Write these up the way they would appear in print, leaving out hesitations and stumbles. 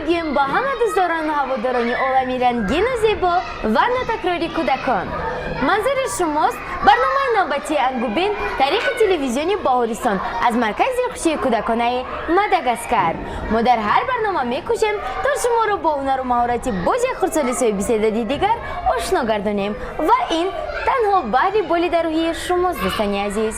Мегӯем ба ҳама дӯстдорону ҳаводорони олами рангину зебо ва нотакрори кӯдакон. Манзури шумост барномаи навбатии Ангубин таърихи телевизиони Баҳористон аз маркази дилхушии кӯдаконаи Мадагаскар. Мо дар ҳар барнома мекӯшем то шуморо бо ҳунару маҳорати боз як хурдсоли соҳиби истеъдоди дигар ошно гардонем ва ин танҳо баҳри болидарӯҳии шумост, дӯстони азиз.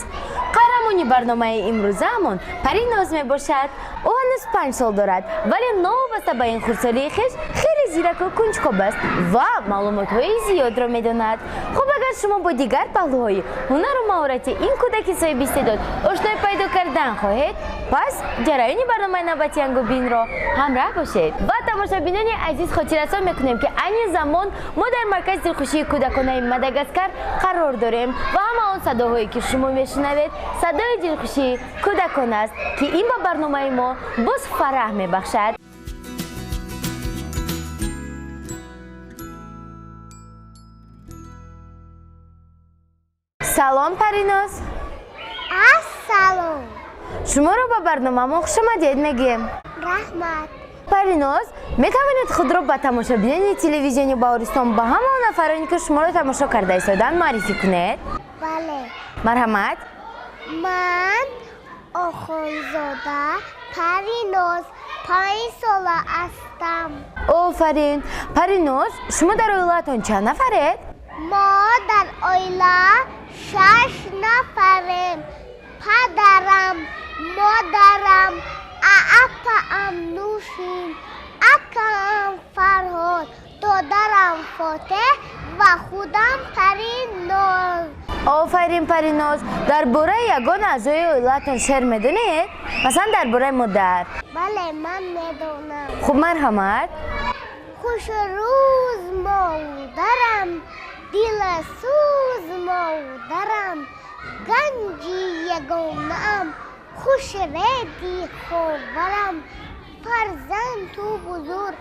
Қаҳрамони барномаи имрӯзаамон Париноз мебошад. Ӯ ҳанӯз 5 сол дорад, вале новобаста ба ин хурдсолии хеш хеле зираку кунҷкоб аст ва маълумотҳои зиёдро медонад. Хуб, агар шумо бо дигар паҳлӯҳои ҳунару маҳорати ин кӯдаки соҳиби истеъдод ошноӣ пайдо кардан хоҳед, пас ҷараёни барномаи навбати Ангубинро ҳамроҳ бошед. Ва тамошобинони азиз, хотиррасон мекунем, ки айни замон мо дар маркази дилхушии кӯдаконаи Мадагаскар қарор дорем ва ҳама он садоҳое, ки шумо мешунавед, садои дилхушии кӯдакон аст, ки ин ба барномаи мо боз фараҳ мебахшад. Салом, Париноз. Ассалом. Шуморо ба барномамо хушомадед мегӯем. Раҳмат. Париноз, метавонед худро ба тамошобинони телевизиони Баҳористон, ба ҳама он нафароне, ки шуморо тамошо карда истодаанд, муаррифӣ кунед? Бале. Марҳамат. Ман Охонзода Париноз, 5 сола ҳастам. Офарин, Париноз. Шумо дар оилаатон чанд нафаред? Мо дар оила шаш нафарем: падарам, модарам, апаам Нушин, акаам Фарҳод, додарам Фотеҳ ва худам Париноз. Офарин, Париноз. Дар бораи ягон аъзои оилаатон шеър медонед? Масалан, дар бораи модар. Бале, ман медонам. Хуб, марҳамат. Хушрӯз модарам, дилсӯз модарам, ганҷи ягонаам, хушреди ховарам, фарзанду бузург,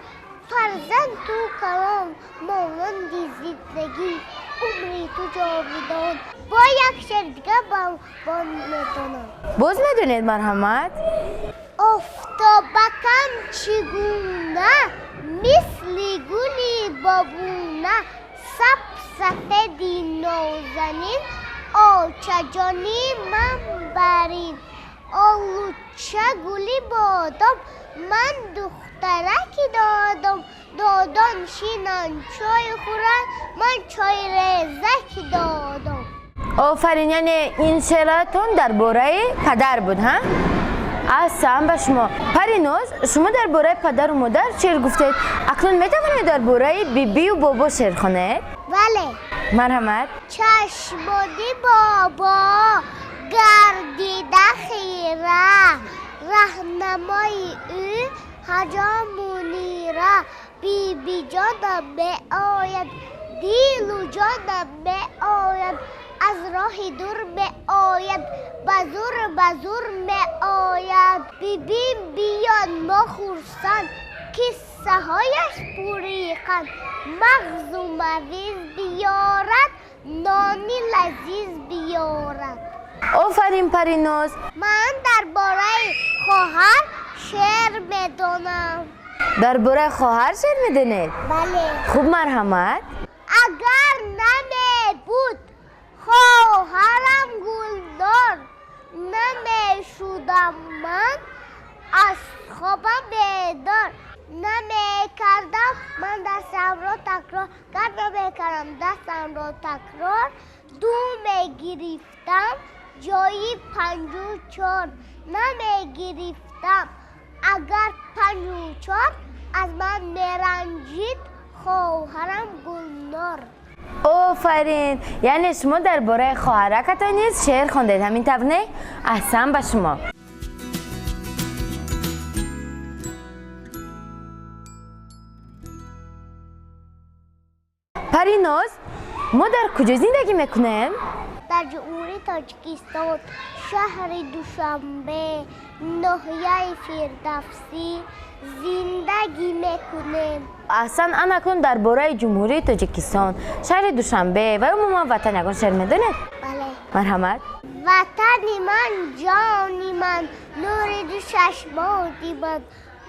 фарзанду калон, монанди зиндагӣ, умри ту ҷовидон. Бо як шеър дига бо медонам. Боз медонед? Марҳамат. Офтобакам чӣ гуна, мисли гули бобуна, саб сафеди нозанин, очаҷони ман барин, олуча гули бодом, ман духтараки додом, додон шинан чой хӯранд, ман чойрезаки додом. Офарин. Яъне ин шеъратон дар бораи падар буд, ҳа? Аҳсан ба шумо, Париноз. Шумо дар бораи падару модар шеър гуфтед, акнун метавонед дар бораи бибию бобо шеър хонед? Бале. Марҳамат. Чашмони бобо гардида хира, раҳнамои ӯ ҳаҷо Мунира, бибиҷонам меояд, дилу ҷонам меояд, аз роҳи дур меояд, ба зур, ба зур меояд. Бибим биёд, мо хурсанд, қиссаҳояш пури қанд, мағзу мавиз биёрад, нони лазиз биёрад. Офарин, Париноз. Ман дар бораи хоҳар шеър медонам. Дар бораи хоҳар шеър медонед? Бале. Хуб, марҳамат. Агар намебуд хоҳарам Гулнор, намешудам ман аз хобам бедор, намекардам ман дастамро такрор, гар намекардам дастамро такрор, ду мегирифтам ҷои панҷу чор, намегирифтам агар панҷу чор, аз ман меранҷид хоҳарам Гулнор. Офарин. Яъне шумо дар бораи хоҳаракатон низ шеър хондед, ҳамин тавр, не? Аҳсан ба шумо. Париноз, мо дар куҷо зиндагӣ мекунем? Дар Ҷумҳурии Тоҷикистон, шаҳри Душанбе, ноҳияи Фирдавсӣ зиндагӣ мекунем. Аҳсан. Ана акнун дар бораи Ҷумҳурии Тоҷикистон, шаҳри Душанбе ва умуман ватан ягон шеър медонед? Бале. Марҳамат. Ватани ман, ҷони ман, нури ду чашмони ман.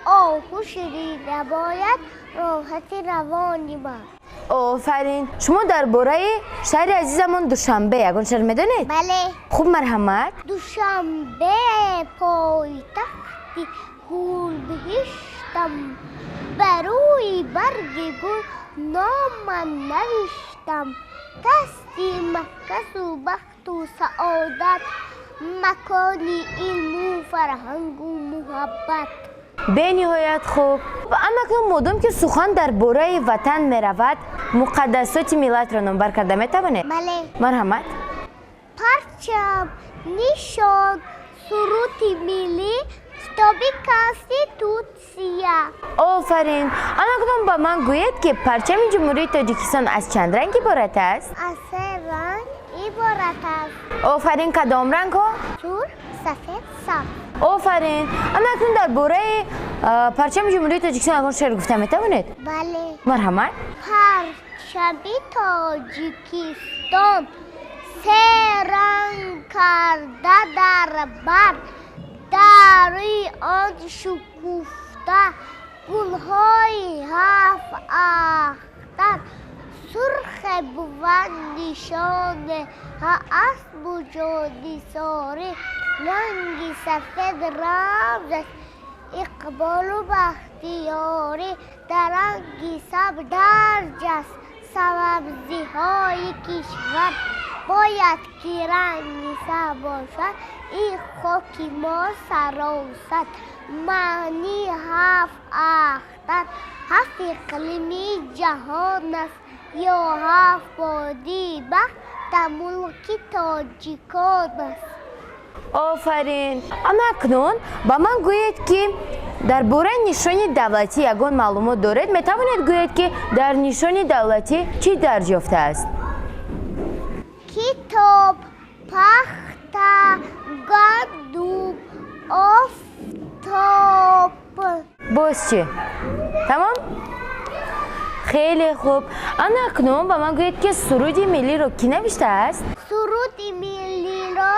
Оҳу ширина бояд роҳати равони ман. Офарин. Шумо дар бораи шаҳри азизамон Душанбе ягон шеър медонед? Бале. Хуб, марҳамат. Душанбе пойтахти гулбиҳиштам, ба рӯи барги гул номам навиштам. Дасти марказу бахту саодат, макони илму фарҳангу муҳаббат. Бениҳоят хуб. Анакнун модом ки сухан дар бораи ватан меравад, муқаддасоти миллатро номбар карда метавонед? Бале. Марҳамат. Парчам, нишон, суруди миллӣ, китоби Конститутсия. Офарин. Анакнун ба ман гӯед, ки парчами Ҷумҳурии Тоҷикистон аз чанд ранг иборат аст? Аз се ранг иборат аст. Офарин, кадом рангҳо? Сурх, сафед, сабз. Офарин. Анакнун дар бораи парчами Ҷумҳурии Тоҷикистон ягон шеър гуфта метавонед? Бале. Марҳамат. Парчами Тоҷикистон се ранг карда дар бар, дар рӯи он шукуфта гулҳои ҳафт ахтар. Сурхе бувад нишоне асбу ҷонисорӣ, ранги сафед рамз аст иқболу бахтиёрӣ, дар ранги сабз дарҷ аст сабзиҳои кишвар. Бояд ки ранги сабз бошад ин хоки мо саросар. Маънии ҳафт ахтар ҳафт иқлими ҷаҳон аст, ё ҳафт водии бахт дар мулки тоҷикон аст. Офарин. Анакнун ба ман гӯед, ки дар бораи нишони давлатӣ ягон маълумот доред? Метавонед гӯед, ки дар нишони давлатӣ чӣ дарҷ ёфтааст? Китоб, пахта, гандум, офтоб. Боз чӣ? Тамом? Хеле хуб. Анакнун ба ман гӯед, ки суруди миллиро кӣ навиштааст? Суруди миллиро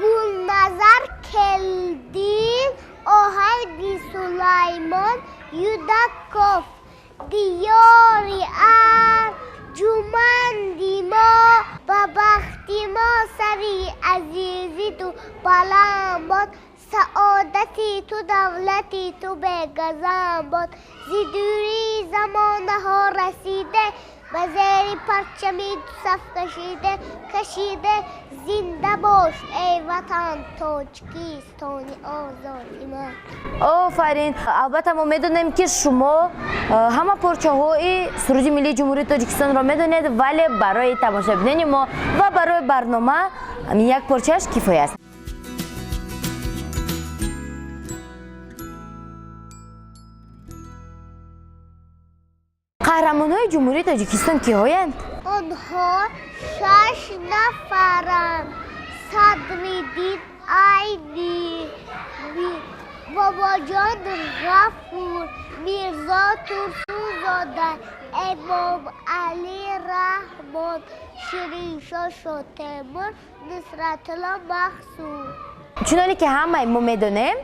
Гулназар Келдин, оҳанги Сулаймон Юдаков. Диёри арҷуманди мо, ба бахти мо сари азизи ту баланд бод, саодати ту давлати ту бегазанд бод. Зи дурии замонаҳо расиде, ба зери парчами ту саф кашиде, кашиде. Зинда бош, эй ватан, Тоҷикистони озоди ман. Офарин. Албатта, мо медонем, ки шумо ҳама порчаҳои суруди миллии Ҷумҳурии Тоҷикистонро медонед, вале барои тамошобинони мо ва барои барнома як порчааш кифоя аст. Қаҳрамонҳои Ҷумҳурии Тоҷикистон киҳоянд? Онҳо шаш нафаранд: Садриддин Айнӣ, Бобоҷон Ғафур, Мирзо Турсунзода, Эмомалӣ Раҳмон, Шириншоҳ Шотемур, Нусратулло Маҳсум. Чуноне ки ҳамаи мо медонем,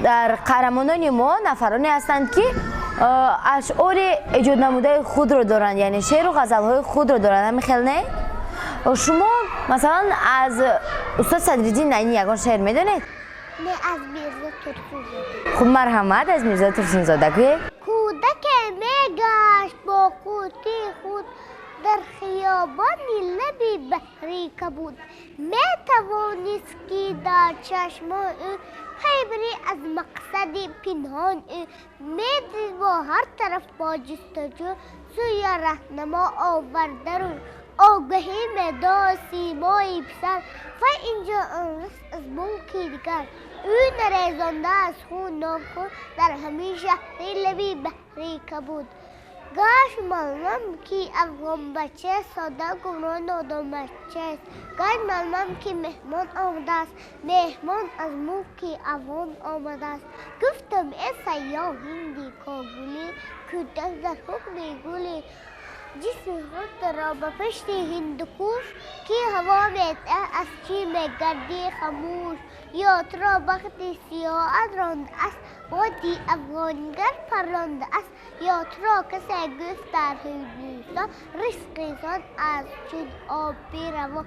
дар қаҳрамонони мо нафароне ҳастанд, ки ашъори эҷоднамудаи худро доранд, яъне шеъру ғазалҳои худро доранд. Ҳамин хел не? Шумо, масалан, аз устод Садриддин Айнӣ ягон шеър медонед? Не, аз Мирзо Турсунзода. Хуб, марҳамат, аз Мирзо Турсунзода гӯед. Кӯдаке мегашт бо қутии худ дар хиёбони лаби баҳри кабуд. Метавонист, ки дар чашмони ӯ пай барӣ аз мақсади пинҳони ӯ. Медид бо ҳар тараф бо ҷустуҷӯ сӯи раҳнамо оварда рӯй. Огаҳӣ медод симои писар, ва инҷо он раст аз мулки дигар. Ӯ нарезонда аз хун нохун дар ҳамин шаҳри лаби баҳри кабуд. Гашт маълумам, ки афғонбача сода гумроҳ нодонбачаст. Гашт маълумам, ки меҳмон омадааст, меҳмон аз мулки афғон омадааст. Гуфтам: э сайёҳ ҳинди кобулӣ, кӯдак дар ҳукми гули. Ҷисми худро ба пишти Ҳиндукуш, ки ҳаво метаҳ аз чӣ мегардӣ хамӯш. Ё туро бахти сиёҳат ронда аст, боди афғонигар парронда аст. Ё туро касе гуфт дар Ҳиндустон, ризқи инсон аз чун оби равон.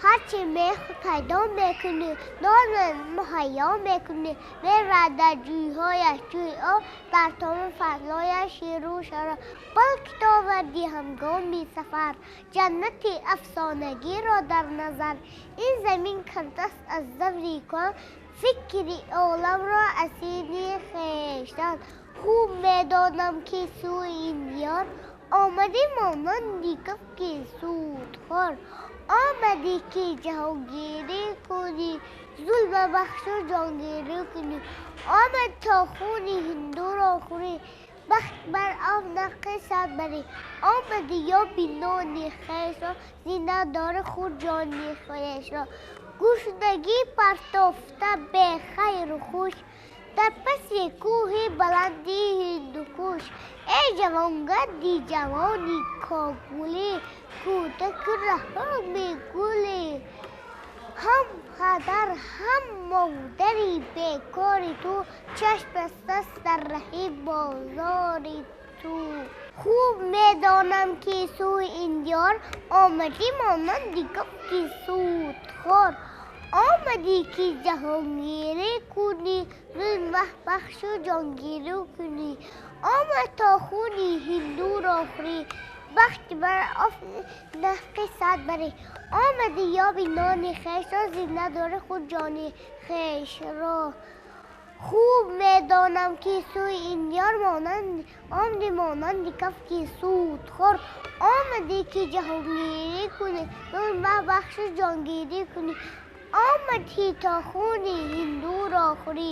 Ҳарчи мехоҳ пайдо мекунӣ, нон муҳайё мекунӣ. Меравад дар ҷӯйҳояш ҷӯй об, дар томи фазлояш ширу шароб. Балки то варди ҳангоми сафар, ҷаннати афсонагиро дар назар. Ин замин кардааст аз даври кӯҳан, фикри оламро асири хештан. Хуб медонам, ки сӯи ин диёр омадӣ монанди кафки судхор. Омадӣ, ки ҷаҳонгирӣ кунӣ, зулма бахшу ҷонгирӣ кунӣ. Омад то хуни ҳиндуро хӯрӣ, бахт бар об нақи сад барӣ. Омадӣ ёби нони хешро, зинда дори худ ҷони хешро. Гушнагӣ партофта бехайру хуш, дар паси кӯҳи баланди Ҳиндукуш. Эй ҷавонгарди ҷавони Кокулӣ, кӯдаки раҳоми гулӣ. Ҳам падар, ҳам модари бекори ту, чашм бастааст дар раҳи бозори ту. Хуб медонам, ки сӯи ин диёр омадӣ монанди кафки судхор. Омадӣ, ки ҷаҳонгирӣ кунӣ, зулм бахшу ҷонгирӣ кунӣ. Омад то хуни ҳиндуро хӯрӣ, бахт бар оф нақи сад барӣ. Омадӣ ёби нони хешро, зинда дори худ ҷони хешро. Хуб медонам, ки сӯи ин диёр омадӣ монанди кафки судхор. Омадӣ, ки ҷаҳонгирӣ кунӣ, зулм бахшу ҷонгирӣ кунӣ. Омадӣ то хуни ҳиндуро хӯрӣ,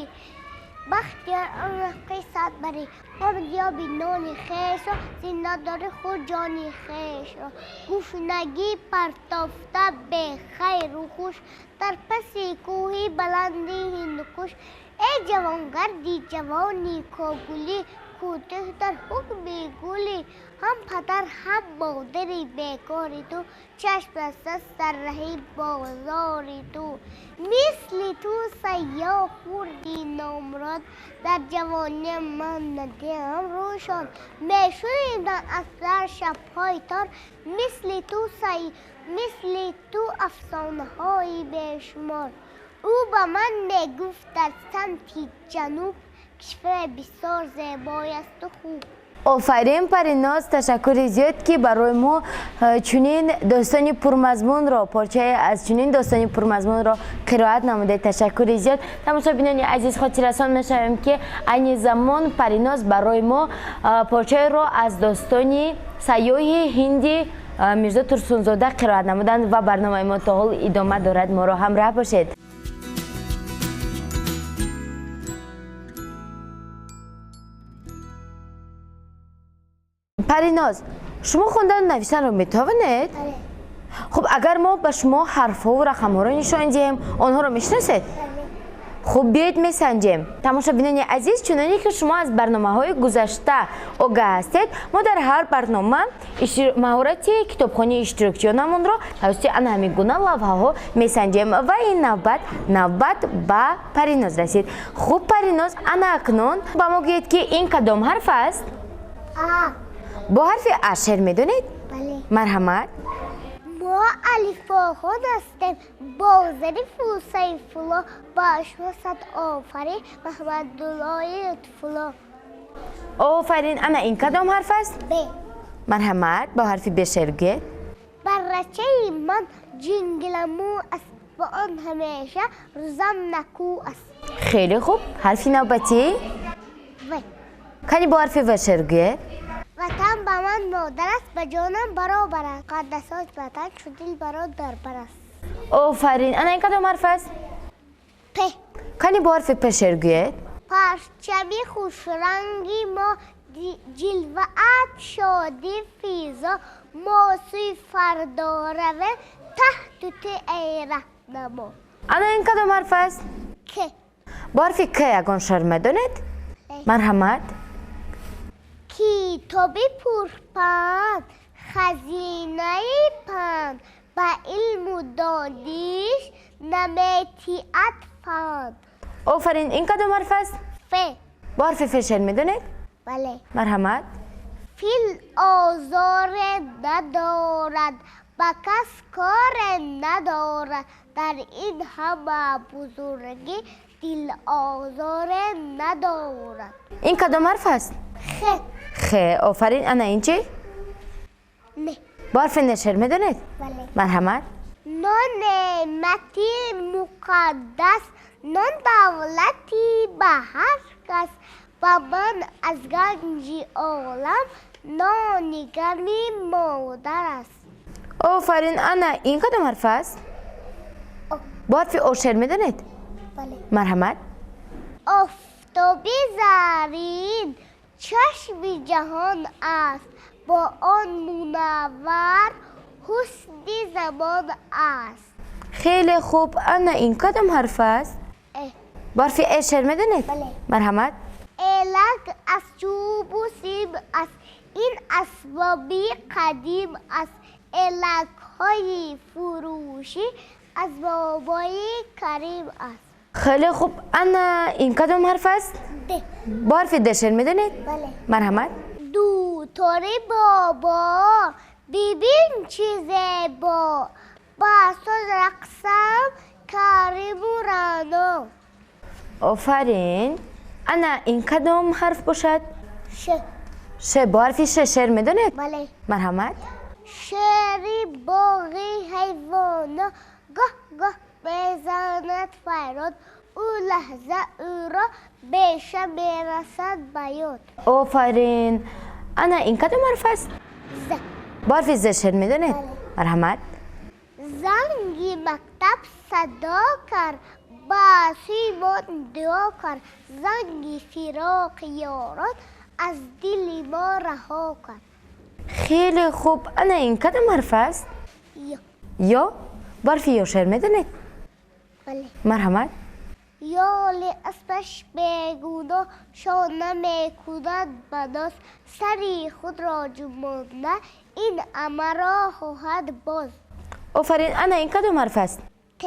бахтиёр нақи сад барӣ. Омадӣ ёби нони хешро, зинда дори худ ҷони хешро. Гушнагӣ партофта бехайру хуш, дар паси кӯҳи баланди Ҳиндукуш. Эй ҷавонгарди ҷавони Кокулӣ, кӯдак дар ҳукми гулӣ. Ҳам падар, ҳам модари бекори ту, чашм бастааст дар раҳи бозори ту. Мисли ту сайёҳ хурди номурод, дар ҷавонӣ ман надиҳам рӯшон. Мешунидам аз дар шабҳои тор, мисли ту афсонаҳои бешумор. Ӯ ба ман мегуфт дар самти ҷануб, кишваре бисёр зебой асту хуб. Офарин, Париноз, ташаккури зиёд, ки барои мо чунин достони пурмазмунро, порчае аз чунин достони пурмазмунро қироат намудед. Ташаккури зиёд. Тамошобинони азиз, хотиррасон мешавем, ки айни замон Париноз барои мо порчаеро аз достони Сайёҳи ҳинди Мирзо Турсунзода қироат намуданд ва барномаи мо то ҳол идома дорад. Моро ҳамроҳ бошед. Париноз, шумо хондану навиштанро метавонед? Бале. Хуб, агар мо ба шумо ҳарфҳову рақамҳоро нишон диҳем, онҳоро мешиносед? Бале. Хуб, биёед месанҷем. Тамошобинони азиз, чуноне ки шумо аз барномаҳои гузашта огаҳ ҳастед, мо дар ҳар барнома маҳорати китобхонии иштирокчиёнамонро тавассути ана ҳамин гуна лавҳаҳо месанҷем ва ин навбат навбат ба Париноз расид. Хуб, Париноз, ана акнун ба мо гӯед, ки ин кадом ҳарф аст? А. Бо ҳарфи А шеър медонед? Бале. Марҳамат. Мо алифбохон ҳастем бо Зарифу Сайфулло, ба шумо сад офарин, Маҳмадуллои Лутфулло. Офарин. Ана ин кадом ҳарф аст? Б. Марҳамат, бо ҳарфи Б шеър гӯед. Баррачаи ман ҷингиламӯ аст, ба он ҳамеша рӯзам накӯ аст. Хеле хуб. Ҳарфи навбатӣ? В. Кани бо ҳарфи В шеър гӯед. Ватан ба ман модар аст, ба ҷонам баробар аст. Муқаддасоти ватан чу дил баро дар бар аст. Офарин. Ана ин кадом ҳарф аст? П. Кани бо ҳарфи П шеър гӯед. Парчами хушранги мо ҷилваат шоди физо, мо сӯи фардо равем таҳту ту, эй раҳнамо. Ана ин кадом ҳарф аст? К. Бо ҳарфи К ягон шеър медонед? Бале. Марҳамат. Китоби пурпанд, Хазинаи панд ба илму дониш наметиад фанд. Офарин, ин кадом ҳарф аст? Ф. Бо ҳарфи Ф шеър медонед? Бале. Марҳамат. Фил озоре надорад, ба кас коре надорад, дар ин ҳама бузургӣ дил озоре надорад. Ин кадом ҳарф аст? Х. Х. Офарин. Ана ин чӣ? Н. Бо ҳарфи Н шеър медонед? Бале. Марҳамат. Нон неъмати муқаддас, нон давлати ба ҳар кас, ба ман аз ганҷи олам нони гарми модар аст. Офарин. Ана ин кадом ҳарф аст? О. Бо ҳарфи О шеър медонед? Бале. Марҳамат. Офтоби зарин чашми ҷаҳон аст, бо он мунаввар ҳусни замон аст. Хеле хуб. Ана ин кадом ҳарф аст? Э. Бо ҳарфи Э шеър медонед? Бале. Марҳамат. Элак аз чӯбу сим аст, ин асбоби қадим аст, элакҳои фурӯшӣ аз бобои Карим аст. Хеле хуб. Ана ин кадом ҳарф аст? Д. Бо ҳарфи Д шеър медонед? Бале. Марҳамат. Дутори бобо, бибин чӣ зебо, ба соз рақсам Кариму Рано. Офарин. Ана ин кадом ҳарф бошад? Ш. Ш. Бо ҳарфи Ш шеър медонед? Бале. Марҳамат. Шери боғи ҳайвоно гоҳ-гоҳ мезанад фарёд, ӯ лаҳза ӯро беша мерасад ба ёд. Офарин. Ана ин кадом ҳарф аст? З. Бо ҳарфи З шеър медонед? Бале. Марҳамат. Занги мактаб садо кард, ба сӯи мо дуо кард, занги фироқи ёрон аз дили мо раҳо кард. Хеле хуб. Ана ин кадом ҳарф аст? Ё. Ё. Бо ҳарфи Ё шеър медонед? Бале. Марҳамат. Ёли аспаш бегуноҳ шона мекунад ба ноз, сари худро ҷумонда ин амаро хоҳад боз. Офарин. Ана ин кадом ҳарф аст? Т.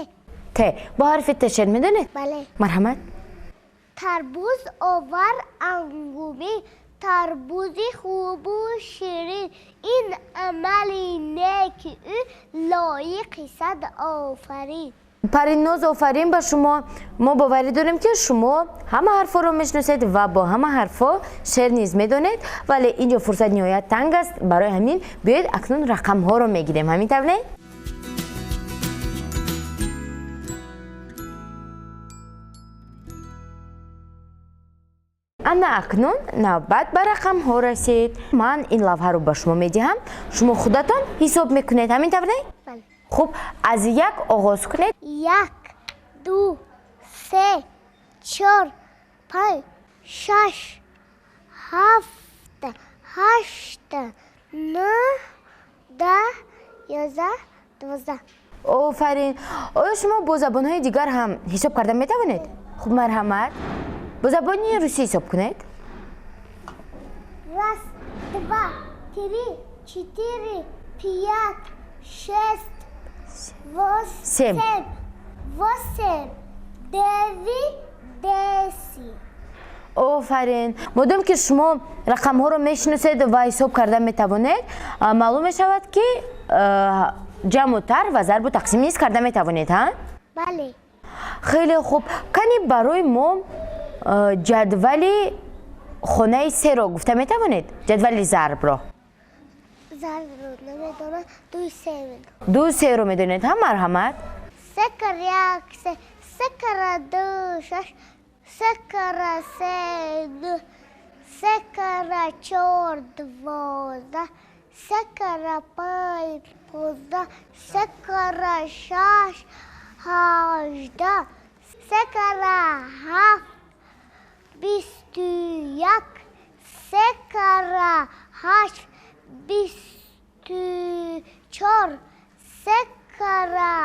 Т. Бо ҳарфи Т шеър медонед? Бале. Марҳамат. Тарбуз овар ангуми, тарбузи хубу ширин, ин амали неки ӯ лоиқи сад офарин. Париноз, офарин ба шумо. Мо боварӣ дорем, ки шумо ҳама ҳарфҳоро мешиносед ва бо ҳама ҳарфҳо шеър низ медонед, вале инҷо фурсат ниҳоят танг аст. Барои ҳамин биёед акнун рақамҳоро мегирем. Ҳамин тавр не? Ана акнун навбат ба рақамҳо расид. Ман ин лавҳаро ба шумо медиҳам, шумо худатон ҳисоб мекунед. Ҳамин тавр не? Бале. Хуб, аз як оғоз кунед. 1, 2, 3, 4, 5, 6, 7, 8, 9, 10, 11, 12. Офарин. Оё шумо бо забонҳои дигар ҳам ҳисоб карда метавонед? Хуб, марҳамат. Бо забони русӣ ҳисоб кунед. Раз, два, три, четыре, пять, шесть, восемь, Семь. восемь, девять, десять. Офарин. Модом ки шумо рақамҳоро мешиносед ва ҳисоб карда метавонед, маълум мешавад, ки ҷамъу тарҳ ва зарбу тақсим низ карда метавонед, ҳа? Бале. Хеле хуб. Кани барои мо ҷадвали хонаи серо гуфта метавонед? Ҷадвали зарбро. Зарбро намедонам, дуи се медонам. Ду серо медонед, ҳа? Марҳамат. Се кара як се, се кара ду шаш, се кара се ду, се кара чор 12, се кара панҷ 15, се кара шаш 18, се кара ҳафт 21, се кара ҳашт 24, се кара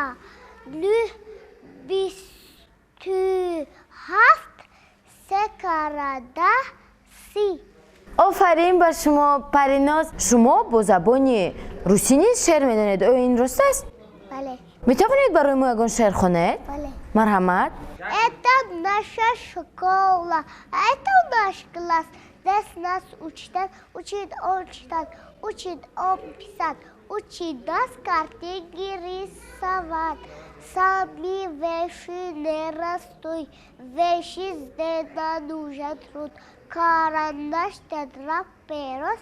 нӯҳ 27, се кара 10 30. Офарин ба шумо, Париноз. Шумо бо забони Русӣ низ шеър медонед, оё ин рост аст? Бале. Метавонед барои мо ягон шеър хонед? Бале. Марҳамат. Это наша школа, это наш класс. Здесь нас учит, учит он читать, учит он писать, учит нас картинки рисовать. Сами вещи не растут, вещи сделать нужен труд. Карандаш, тетрадь, перо,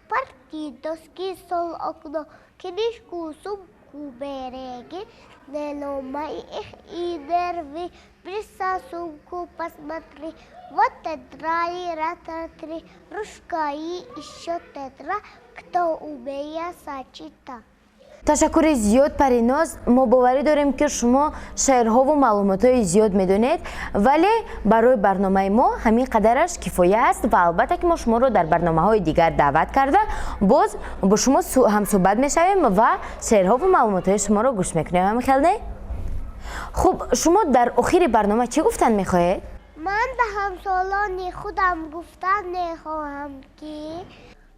парты, доски, стол, окно, книжку, сумку береги, не ломай их и не рви. Бросай сумку, посмотри, вот тетради, раз, два, три, ручка и еще тетрадь, кто умеет сочетать. Ташаккури зиёд, Париноз. Мо боварӣ дорем, ки шумо шеърҳову маълумотҳои зиёд медонед, вале барои барномаи мо ҳамин қадараш кифоя аст ва албатта, ки мо шуморо дар барномаҳои дигар даъват карда, боз бо шумо ҳамсӯҳбат мешавем ва шеърҳову маълумотҳои шуморо гӯш мекунем. Ҳамин хел, не? Хуб, шумо дар охири барнома чӣ гуфтан мехоҳед? Ман ба ҳамсолони худам гуфтан мехоҳам, ки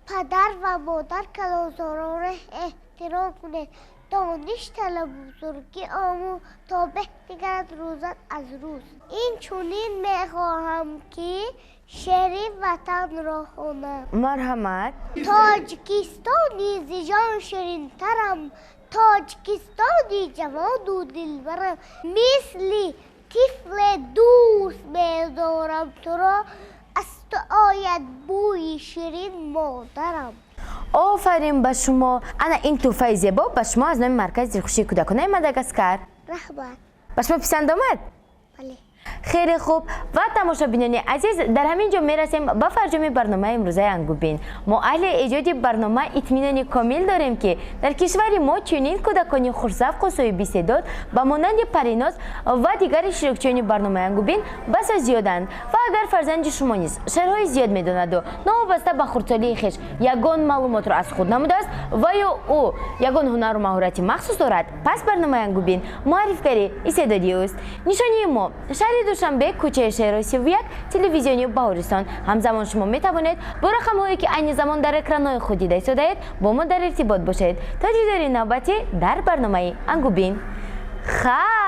падар ва модар, калонсолонро эҳтиром кунед, дониш талаб, бузургӣ омӯз, то беҳ рӯзат аз рӯз. Инчунин мехоҳам, ки шеъри ватанро хонам. Марҳамат. Тоҷикистони зи ҷон ширинтарам, Тоҷикистони ҷавону дилбарам, мисли тифле дӯст медорам туро, аз ту ояд бӯи ширин, модарам. Офарин ба шумо! Ана ин тӯҳфаи зебо ба шумо аз номи Маркази дилхушии кӯдаконаи Мадагаскар. Раҳмат. Ба шумо писанд омад? Бале. Хеле хуб. Ва тамошобинони азиз, дар ҳамин ҷо мерасем ба фарҷоми барномаи имрӯзаи Ангубин. Мо, аҳли эҷоди барнома, итминони комил дорем, ки дар кишвари мо чунин кӯдакони хушзавқу соҳибистеъдод ба монанди Париноз ва дигар иштирокчиёни барномаи Ангубин басо зиёданд. Ва агар фарзанди шумо низ шеърҳои зиёд медонаду новобаста ба хурдсолии хеш ягон маълумотро аз худ намудааст ва ё ӯ ягон ҳунару маҳорати махсус дорад, пас барномаи Ангубин муаррифгари истеъдоди ӯст. Нишонии мо: шаҳри Душанбе, кӯчаи Шеъро 31, телевизиони Баҳористон. Ҳамзамон шумо метавонед бо рақамҳое, ки айни замон дар экранҳои худ дида истодаед, бо мо дар иртибот бошед. То дидори навбатӣ дар барномаи Ангубин, хайр.